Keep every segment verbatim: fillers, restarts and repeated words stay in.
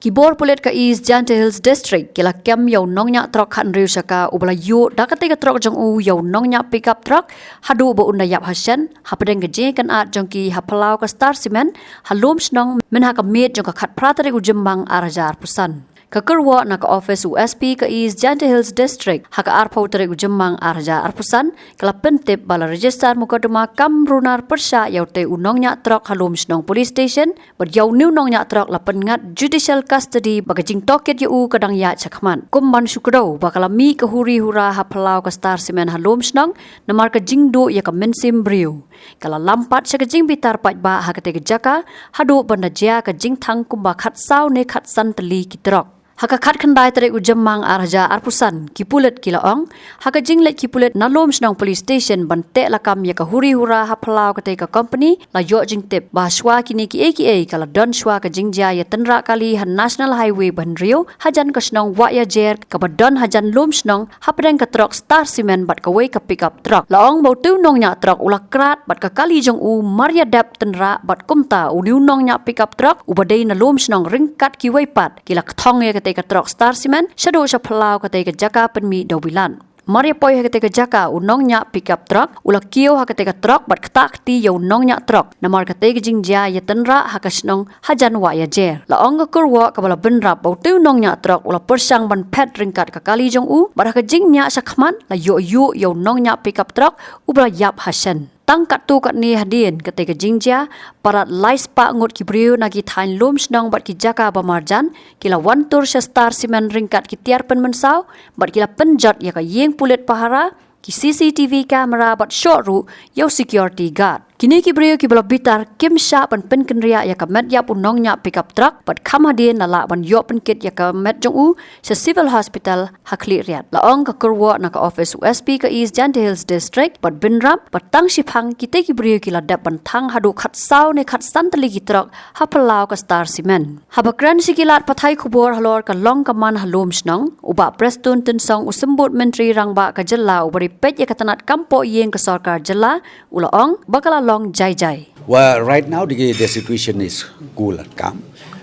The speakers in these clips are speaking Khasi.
Ki bor pulit ka East Jaintia Hills District ki la kem ïa u nongñiah trok khathynriew shaka uba la ïuh da katei ka trok jong u ïa u nongñiah pickup truck haduh ba un da ïap ha shen, hapdeng ka jingïakynad jong ki ha phyllaw ka Star Cement ha Lumshnong mynha ka miet jong ka khatphra tarik u Jymmang ar hajar arphew san. Ka kyrwoh na ka office u S P ka East Jaintia Hills District, ha ka arphew tarik u Jymmang ar hajar arphew san, ka la pyntip ba la register mukotduma kam runar pyrshah ïa utei u nongñiah trok ha Lumshnong Police Station, bad ïa une u nongñiah trok la pynngat judicial custody bad ka jingtohkit ïa u ka dang ïaid shakhmat. Kum ban shu kdew ba ka la mih ka huri hura ha phyllaw ka Star Cement ha Lumshnong, namar ka jingduh ïa ka mynsiem briew, ka la lam pat sha ka jingbitar paidbah ha katei ka jaka, haduh ban da jia ka jingthang kumba khatsaw ne khatsan tylli ki trok. Ha ka khatkhyndai tarik u Jymmang ar hajar arphew san, ki pulit ki la ong, ha ka jingleit ki pulit na Lumshnong Police Station ban teh lakam ïa ka huri hura ha phyllaw katei ka company, la ïoh jingtip ba shuwa kine kiei kiei ka la don shuwa ka jingjia ïatynrah kali ha National Highway ba hynriew, hajan ka shnong Wahiajer kaba don hajan Lumshnong, hapdeng ka trok Star Cement bad kawei ka pickup truck. La ong ba utei u nongñiah trok u la krad bad ka kali jong u mar ïadep tynrah, bad kumta une u nongñiah pickup truck uba dei na Lumshnong ryngkat kiwei pat ki la kthong ïa katei ka trok Star Cement shaduh sha phyllaw katei ka jaka pynmih dewbilat. Mar ïa poi ha katei ka jaka, u nongñiah pickup truck u la kiew ha katei ka trok bad ktah kti ïa u nongñiah trok namar katei ka jingjia ïatynrah ha ka shnong hajan Wahiajer. La ong ka kyrwoh kaba la bynrap ba utei u nongñiah trok u la pyrshang ban phet ryngkat ka kali jong u, bad ha ka jingñiah shakhmat la ïoh ïuh ïa u nongñiah pickup truck uba la ïap ha shen. Tang katto katne hadien katei ka jingjia, palat lai spah ngut ki briew na ki thaiñ Lumshnong bad ki jaka ba marjan ki la wan tur sha Star Cement ryngkat ki tiar pynmynsaw, bad ki la pynjot ïa ka ïing pulit pahara, ki C C T V camera bad shoh ruh ïa u security guard. Kine ki briew kiba la bitar kim shah ban pynkynriah ïa ka met ïap u nongñiah pickup truck, bad kham hadien la lah ban ïoh pynkit ïa ka met jong u sha Civil Hospital ha Khliehriat. La ong ka kyrwoh na ka office u S P ka East Jaintia Hills District bad bynrap ba tang shiphang kitei ki briew ki la dep ban thang haduh khatsaw ne khatsan tylli ki trok ha phyllaw ka Star Cement. Haba kren sha ki lad pathai khubor halor ka long ka man ha Lumshnong, u Bah Prestone Tynsong, u Symbud Myntri Rangbah ka jylla uba dei peit ïa ka tnat kam poh ïing ka sorkar jylla, u la ong ba ka la long jai jai. Well, right now the, the situation is cool and calm,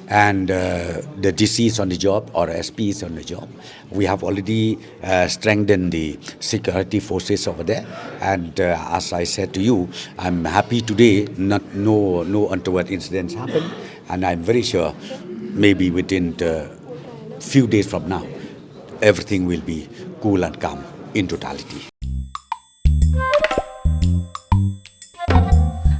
and uh, the D C is on the job, or S P is on the job. We have already uh, strengthened the security forces over there, and uh, as I said to you, I'm happy today. Not, no, no untoward incidents happened, and I'm very sure maybe within the few days from now, everything will be cool and calm in totality.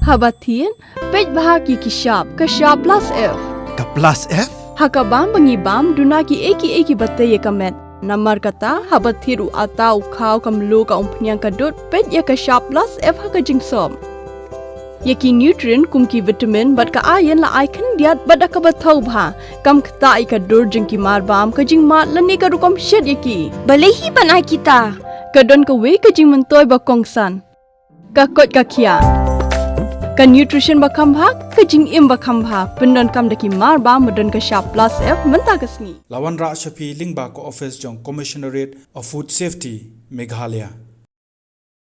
Haba thied, peit bha ki ki shap, ka shap plus F. Ka plus F? Ha ka bam ba ngi bam, duna ki ei ki ei kiba tei ïa ka met. Namar kata, haba thied u atta, u khaw, ka mluh, ka umphniang, ka dud, peit ïa ka shap plus F ha ka jingsop. Ïa ki nutrient kum ki vitamin bad ka iron la ai khyndiat bad da kaba thaw bha. Kam ktah ïa ka dur jong ki mar bam, ka jingmad lane ka rukom shet ïa ki. Balei hi ban ai kita? Ka don kawei ka jingmyntoi ba kongsan. Ka koit ka khiah. Ka nutrition ba kham bha, ka jingim ba kham bha, pyndonkam da ki mar bam ba don ka shap plus F mynta ka sngi. La wanrah sha phi lyngba ka office jong Commissionerate of Food Safety, Meghalaya.